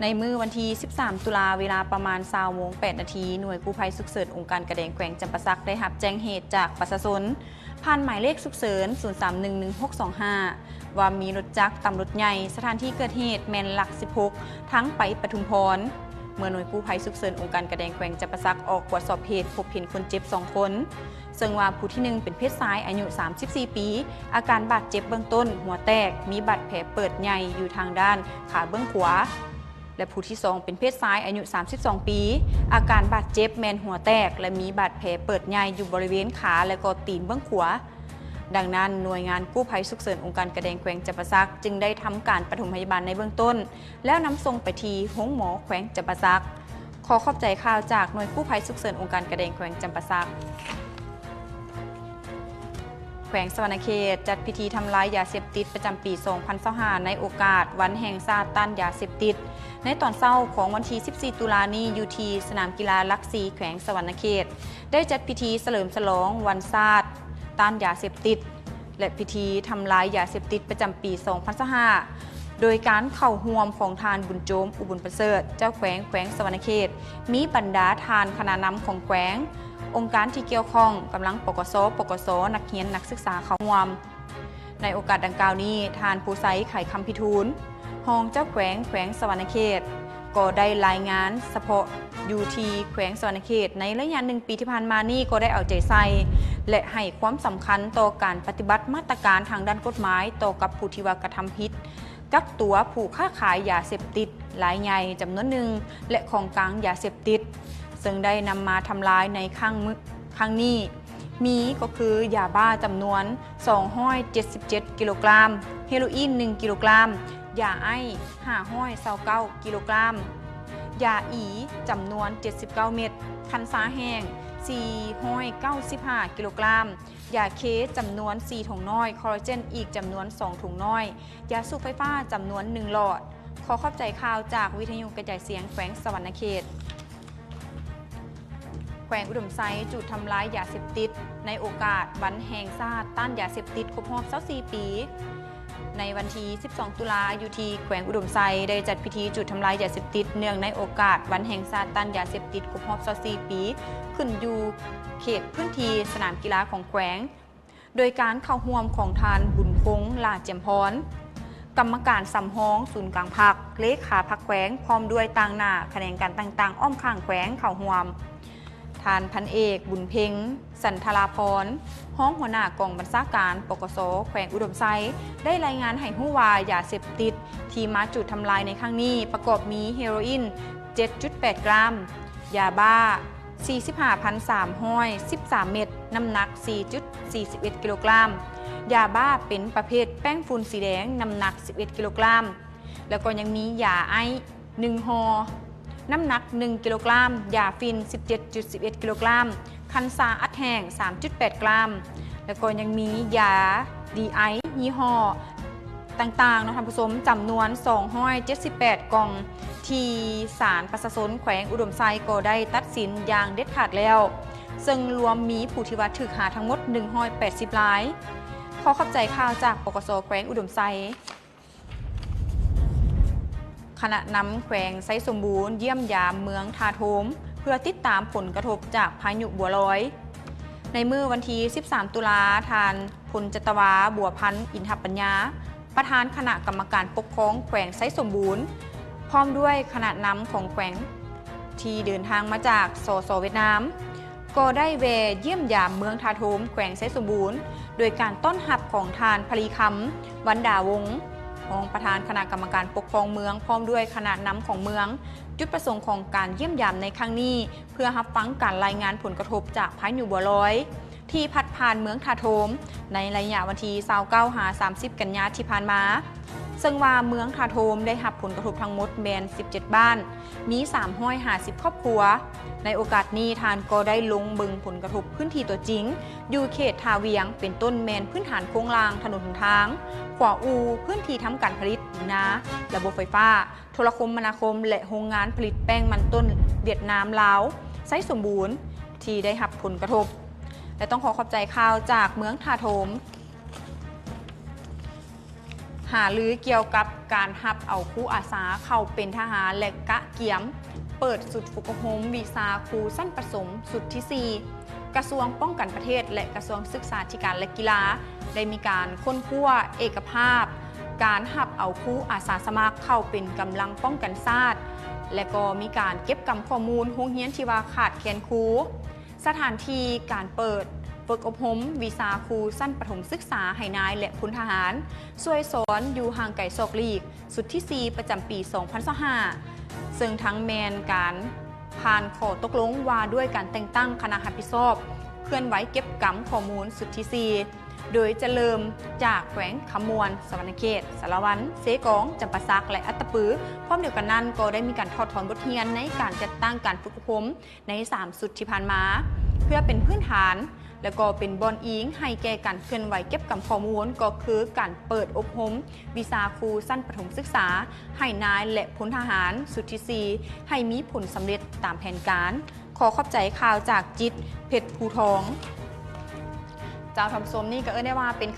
ໃນມື້ວັນທີສິບສາມ ຕຸລາ ເວລາປະມານ ຊາວໂມງ ແປດນາທີ ໜ່ວຍກູ້ໄພສຸກເສີນອົງການກະແດງແຂວງຈຳປາສັກ ໄດ້ຮັບແຈ້ງເຫດຈາກປະຊາຊົນ ຜ່ານໝາຍເລກສຸກເສີນ ສູນສາມໜຶ່ງໜຶ່ງຫົກສອງຫ້າ ວ່າມີລົດຈັກຕຳລົດໃຫຍ່. ສະຖານທີ່ເກີດເຫດແມ່ນຫຼັກສິບຫົກ ທາງໄປປະທຸມພອນ. ເມື່ອໜ່ວຍກູ້ໄພສຸກເສີນອົງການກະແດງແຂວງຈຳປາສັກອອກກວດສອບເຫດ, ພົບເຫັນຄົນເຈັບສອງຄົນ, ເຊິ່ງວ່າຜູ້ທີໜຶ່ງເປັນເພດຊາຍອາຍຸສາມສິບສີ່ປີ, ອາການບາດເຈັບເບື້ອງຕົ້ນ ຫົວແຕກ, ມີບາດແຜເປີດໃຫຍ່ຢູ່ທາງດ້ານຂາເບື້ອງຂວາ ແລະ ຜູ້ທີສອງເປັນເພດຊາຍອາຍຸສາມສິບສອງປີ, ອາການບາດເຈັບແມ່ນຫົວແຕກ ແລະ ມີບາດແຜເປີດໃຫຍ່ຢູ່ບໍລິເວນຂາ ແລະ ກໍຕີນເບື້ອງຂວາ. ດັ່ງນັ້ນ, ໜ່ວຍງານກູ້ໄພສຸກເສີນອົງການກະແດງແຂວງຈຳປາສັກ ຈຶ່ງໄດ້ທຳການປະຖົມພະຍາບານໃນເບື້ອງຕົ້ນ ແລ້ວນຳສົ່ງໄປທີ່ໂຮງໝໍແຂວງຈຳປາສັກ. ຂໍຂອບໃຈຂ່າວຈາກໜ່ວຍກູ້ໄພສຸກເສີນອົງການກະແດງແຂວງຈຳປາສັກ. ແຂວງສະຫວັນນະເຂດຈັດພິທີທຳລາຍຢາເສບຕິດປະຈຳປີສອງພັນຊາວຫ້າ ໃນໂອກາດວັນແຫ່ງຊາດຕ້ານຢາເສບຕິດ ໃນຕອນເຊົ້າຂອງວັນທີສິບສີ່ ຕຸລານີ້ ຢູ່ທີ່ສະໜາມກິລາຫຼັກສີ່ ແຂວງສະຫວັນນະເຂດ ໄດ້ຈັດພິທີສະເຫຼີມສະຫຼອງວັນຊາດຕ້ານຢາເສບຕິດ ແລະ ພິທີທຳລາຍຢາເສບຕິດປະຈຳປີສອງພັນຊາວຫ້າ ໂດຍການເຂົ້າຮ່ວມຂອງທ່ານ ບຸນໂຈມ ອຸບົນປະເສີດ ເຈົ້າແຂວງແຂວງສະຫວັນນະເຂດ, ມີບັນດາທ່ານຄະນະນຳຂອງແຂວງ, ອົງການທີ່ກ່ຽວຂ້ອງ, ກຳລັງ ປກສ, ປກສ, ນັກຮຽນ, ນັກສຶກສາເຂົ້າຮ່ວມ. ໃນໂອກາດດັ່ງກ່າວນີ້, ທ່ານ ພູໄຊ ໄຂຄຳພິທູນ ຮອງເຈົ້າແຂວງແຂວງສະຫວັນນະເຂດ ກໍໄດ້ລາຍງານສະເພາະຢູ່ທີ່ແຂວງສະຫວັນນະເຂດ ໃນໄລຍະໜຶ່ງປີທີ່ຜ່ານມານີ້ ກໍໄດ້ເອົາໃຈໃສ່ ແລະ ໃຫ້ຄວາມສຳຄັນຕໍ່ການປະຕິບັດມາດຕະການທາງດ້ານກົດໝາຍຕໍ່ກັບຜູ້ທີ່ວ່າກະທຳຜິດ, ກັກຕົວຜູ້ຄ້າຂາຍຢາເສບຕິດລາຍໃຫຍ່ຈຳນວນໜຶ່ງ ແລະ ຂອງກາງຢາເສບຕິດ, ເຊິ່ງໄດ້ນຳມາທຳລາຍໃນຄັ້ງມື້ ຄັ້ງນີ້ ມີກໍຄື ຢາບ້າຈຳນວນສອງຮ້ອຍເຈັດສິບເຈັດກິໂລກຣາມ, ເຮໂຣອີນໜຶ່ງກິໂລກຣາມ, ຢາໄອສ໌ຫ້າຮ້ອຍຊາວເກົ້າກິໂລກຣາມ, ຢາອີຈຳນວນເຈັດສິບເກົ້າເມັດ, ຄັນຊາແຫ້ງສີ່ຮ້ອຍເກົ້າສິບຫ້າກິໂລກຣາມ, ຢາເຄຈຳນວນສີ່ຖົງນ້ອຍ, ຄໍລາເຈນອີກຈຳນວນສອງຖົງນ້ອຍ, ຢາສູບໄຟຟ້າຈຳນວນໜຶ່ງຫຼອດ. ຂໍຂອບໃຈຂ່າວຈາກວິທະຍຸກະຈາຍສຽງແຂວງສະຫວັນນະເຂດ. ແຂວງອຸດົມໄຊຈູດທຳລາຍຢາເສບຕິດ ໃນໂອກາດວັນແຫ່ງຊາດຕ້ານຢາເສບຕິດຄົບຮອບຊາວສີ່ປີ. ໃນວັນທີສິບສອງ ຕຸລາ ຢູ່ທີ່ແຂວງອຸດົມໄຊ ໄດ້ຈັດພິທີຈູດທຳລາຍຢາເສບຕິດ ເນື່ອງໃນໂອກາດວັນແຫ່ງຊາດຕ້ານຢາເສບຕິດຄົບຮອບຊາວສີ່ປີ ຂຶ້ນຢູ່ເຂດພື້ນທີ່ສະໜາມກິລາຂອງແຂວງ. ໂດຍການເຂົ້າຮ່ວມຂອງທ່ານ ບຸນຄົງ ຫຼ້າຈຽມພອນ ກຳມະການສຳຮອງສູນກາງພັກ, ເລຂາພັກແຂວງ ພ້ອມດ້ວຍຕາງໜ້າຂະແໜງການຕ່າງໆອ້ອມຂ້າງແຂວງເຂົ້າຮ່ວມ, ທ່ານ ພັນເອກ ບຸນເພັງ ສັນທະລາພອນ ຮອງຫົວໜ້າກອງບັນຊາການ ປກສ ແຂວງອຸດົມໄຊ ໄດ້ລາຍງານໃຫ້ຮູ້ວ່າ ຢາເສບຕິດທີ່ມາຈູດທຳລາຍໃນຄັ້ງນີ້ ປະກອບມີເຮໂຣອີນເຈັດຈຸດແປດກຣາມ, ຢາບ້າ ສີ່ສິບຫ້າພັນສາມຮ້ອຍສິບສາມເມັດ, ນ້ຳໜັກສີ່ຈຸດສີ່ສິບເອັດກິໂລກຣາມ, ຢາບ້າເປັນປະເພດແປ້ງຝຸ່ນສີແດງ, ນ້ຳໜັກສິບເອັດກິໂລກຣາມ, ແລ້ວກໍຍັງມີຢາໄອສ໌ໜຶ່ງຫໍ່, ນ້ຳໜັກໜຶ່ງກິໂລກຣາມ, ຢາຝິ່ນສິບເຈັດຈຸດສິບເອັດກິໂລກຣາມ, ຄັນຊາອັດແຫ້ງສາມຈຸດແປດກຣາມ, ແລ້ວກໍຍັງມີຢາດີໄອສ໌ຍີ່ຫໍ້ ຕ່າງໆເນາະທ່ານຜູ້ຊົມ ຈຳນວນສອງຮ້ອຍເຈັດສິບແປດກ່ອງ ທີ່ສານປະຊາຊົນແຂວງອຸດົມໄຊກໍໄດ້ຕັດສິນຢ່າງເດັດຂາດແລ້ວ, ເຊິ່ງລວມມີຜູ້ທີ່ວ່າຖືກຫາທັງໝົດໜຶ່ງຮ້ອຍແປດສິບລາຍ. ຂໍຂອບໃຈຂ່າວຈາກ ປກສ ແຂວງອຸດົມໄຊ. ຄະນະນຳແຂວງໄຊສົມບູນຢ້ຽມຢາມເມືອງທ່າໂທມ ເພື່ອຕິດຕາມຜົນກະທົບຈາກພາຍຸບົວລອຍ. ໃນມື້ວັນທີສິບສາມ ຕຸລາ, ທ່ານ ພົນຈັດຕະວາ ບົວພັນ ອິນທະປັນຍາ ປະທານຄະນະກຳມະການປົກຄອງແຂວງໄຊສົມບູນ ພ້ອມດ້ວຍຄະນະນຳຂອງແຂວງ ທີ່ເດີນທາງມາຈາກ ສສ ຫວຽດນາມ ກໍໄດ້ແວ່ຢ້ຽມຢາມເມືອງທ່າໂທມ ແຂວງໄຊສົມບູນ ໂດຍການຕ້ອນຮັບຂອງທ່ານ ພະລີຄຳ ວັນດາວົງ ຮອງປະທານຄະນະກຳມະການປົກຄອງເມືອງ ພ້ອມດ້ວຍຄະນະນຳຂອງເມືອງ. ຈຸດປະສົງຂອງການຢ້ຽມຢາມໃນຄັ້ງນີ້ ເພື່ອຮັບຟັງການລາຍງານຜົນກະທົບຈາກພາຍຸບົວລອຍ ທີ່ພັດຜ່ານເມືອງທ່າໂທມ ໃນໄລຍະວັນທີຊາວເກົ້າ ຫາ ສາມສິບ ກັນຍາທີ່ຜ່ານມາ, ເຊິ່ງວ່າເມືອງທ່າໂທມໄດ້ຮັບຜົນກະທົບທັງໝົດແມ່ນສິບເຈັດບ້ານ, ມີສາມຮ້ອຍຫ້າສິບຄອບຄົວ. ໃນໂອກາດນີ້, ທ່ານກໍໄດ້ລົງເບິ່ງຜົນກະທົບພື້ນທີ່ຕົວຈິງ ຢູ່ເຂດທ່າວຽງ, ເປັນຕົ້ນແມ່ນພື້ນຖານໂຄງລ່າງ, ຖະໜົນຫົນທາງ, ຂົວອູ່, ພື້ນທີ່ທຳການຜະລິດ, ດິນນາ, ລະບົບໄຟຟ້າ, ໂທລະຄົມມະນາຄົມ ແລະ ໂຮງງານຜະລິດແປ້ງມັນຕົ້ນຫວຽດນາມລາວ ໄຊສົມບູນ ທີ່ໄດ້ຮັບຜົນກະທົບ ແລະ ຕ້ອງຂໍຂອບໃຈຂ່າວຈາກເມືອງທ່າໂທມ. ຫາລືກ່ຽວກັບການຮັບເອົາຄູອາສາເຂົ້າເປັນທະຫານ ແລະ ກະກຽມເປີດຊຸດຝຶກອົບຮົມວິຊາຄູຊັ້ນປະຖົມຊຸດທີສີ່ ກະຊວງປ້ອງກັນປະເທດ ແລະ ກະຊວງສຶກສາທິການ ແລະ ກິລາ ໄດ້ມີການຄົ້ນຄວ້າເອກະພາບ ການຮັບເອົາຄູອາສາສະໝັກເຂົ້າເປັນກຳລັງປ້ອງກັນຊາດ ແລະ ກໍມີການເກັບກຳຂໍ້ມູນໂຮງຮຽນທີ່ວ່າຂາດແຄນຄູ, ສະຖານທີ່ການເປີດຝຶກອົບຮົມວິຊາຄູຊັ້ນປະຖົມສຶກສາໃຫ້ນາຍ ແລະ ພົນທະຫານ ຊ່ວຍສອນຢູ່ຫ່າງໄກສອກຫຼີກ ຊຸດທີສີ່ ປະຈຳປີສອງພັນຊາວຫ້າ ເຊິ່ງທັງແມ່ນການຜ່ານຂໍ້ຕົກລົງວ່າດ້ວຍການແຕ່ງຕັ້ງຄະນະຮັບຜິດຊອບເຄື່ອນໄຫວເກັບກຳຂໍ້ມູນຊຸດທີສີ່ ໂດຍຈະເລີ່ມຈາກແຂວງຄຳມ່ວນ, ສະຫວັນນະເຂດ, ສາລະວັນ, ເຊກອງ, ຈຳປາສັກ ແລະ ອັດຕະປື. ພ້ອມດຽວກັນນັ້ນກໍໄດ້ມີການຖອດຖອນບົດຮຽນໃນການຈັດຕັ້ງການຝຶກອົບຮົມໃນສາມຊຸດທີ່ຜ່ານມາ ເພື່ອເປັນພື້ນຖານ ແລະ ກໍເປັນບ່ອນອີງໃຫ້ແກ່ການເຄື່ອນໄຫວເກັບກຳຂໍ້ມູນ ກໍຄືການເປີດອົບຮົມວິຊາຄູຊັ້ນປະຖົມສຶກສາໃຫ້ນາຍ ແລະ ພົນທະຫານຊຸດທີສີ່ ໃຫ້ມີຜົນສຳເລັດຕາມແຜນການ. ຂໍຂອບໃຈຂ່າວຈາກຈິດ ເພັດພູທອງ. ເຈົ້າ ທ່ານຜູ້ຊົມ, ນີ້ກໍເອີ້ນໄດ້ວ່າເປັນ